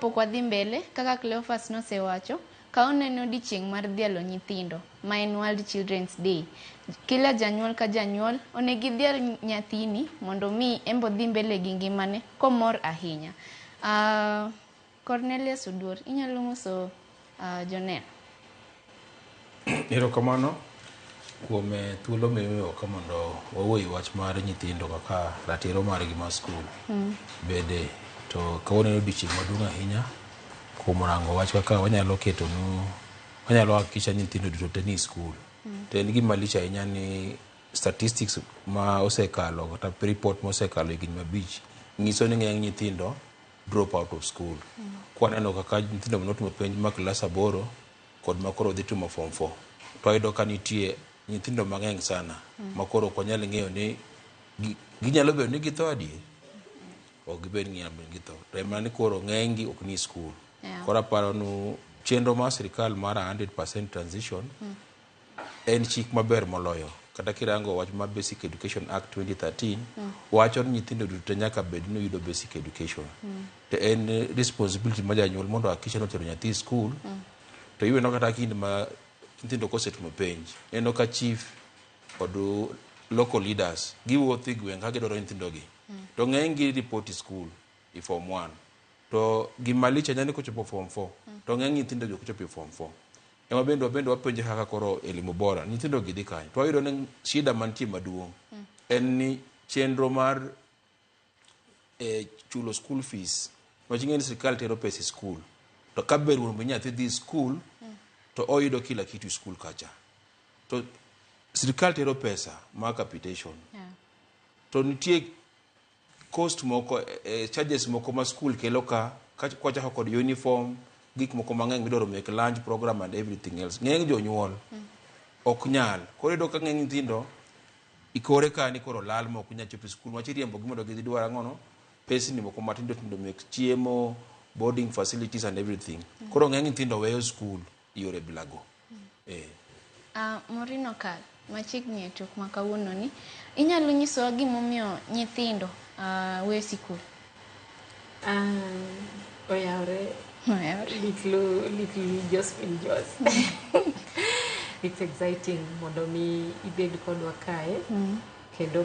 Kapok wadhi mbele, kaka Cleophas nosewacho, kawuono en odiochieng' mar dhialo nyithindo, ma en World Children's Day. Kila janyuol ka janyuol onego idhial nyathini mondo mi en be odhi mbele gi ngimane komor ahinya. Cornelius Oduor, inyalo moso joneno? Erokamano kuom thuolo mimiyowa ka mondo wawuo e wach mar nyithindo kaka ratiro margi mar skul. Bende to kawuono en odiochieng' maduong' ahinya kuom rango wach kaka wanyalo ketonu wanyalo hakikisha ni nyithindo duto te ni skul. To en gima lich ahinya ni statistics ma osekalo kata report mosekalo higni mabich nyiso ni ng'eny nyithindo drop out of school. Kwaneno kaka nyithindo manotimo penj ma klas aboro kod ma koro dhi timo form 4 to wayudo ka nitie nyithindo mang'eny sana ma koro ok wanyal ng'eyo ni ginyalo bedo ni githo adier ok gibed ni ginyalo bedo ni githo to ema ni koro ng'eny gi ok ni skul. Koro aparo nu chenro mar sirikal mar 100% transition en chik maber moloyo kata kirango wach mar Basic Education Act 2013 wacho ni nyithindo duto nyaka bed ni yudo basic education. To en responsibility mar janyuol mondo hakikisha ni otero nyathi e skul. To iweno kata kinde ma nyithindo kosetimo penj ineno ka chief kod local leaders giwuotho e gweng' ka gidwaro nyithindo gi to ng'eny gi report e skul e form 1 to gima lich ahinya ni kochopo form 4 to ng'eny nyithindo gi ok chopo e form 4 ema bende wabende wapenje kaka koro elimu bora nyithindo gi dhi kanye to wayudo ni shida mantie maduong' en ni chenro mar chulo school fees wach ing'e ni sirikal tero pesa e skul to ka ber mondo mi nyathi dhi skul to oyudo kila kitu e skul kacha to sirikal tero pesa mar capitation to nitie cost moko charges moko ma skul kelo ka kwachako kod uniform gik moko mang'eny midwaro mek lunch program and everything else ng'eny jonyuol ok nyal koro iyudo ka ng'eny nyithindo ikore ka ni koro lal ma ok nyal chopo e skul wach iriembo gi mondo gidhi dwar ang'ono pesni moko matindo tindo mek chiemo boarding facilities and everything koro ng'eny nyithindo weyo skul yore bilago eh. Maureen Okal, machiegni e tuk ma kawuono ni, inyalo nyisowa gimomiyo nyithindo weyo sikul? Oyawre. Oyawre. Little Josephine Jos. It's exciting mondo mi ibed kodwa kae. Kendo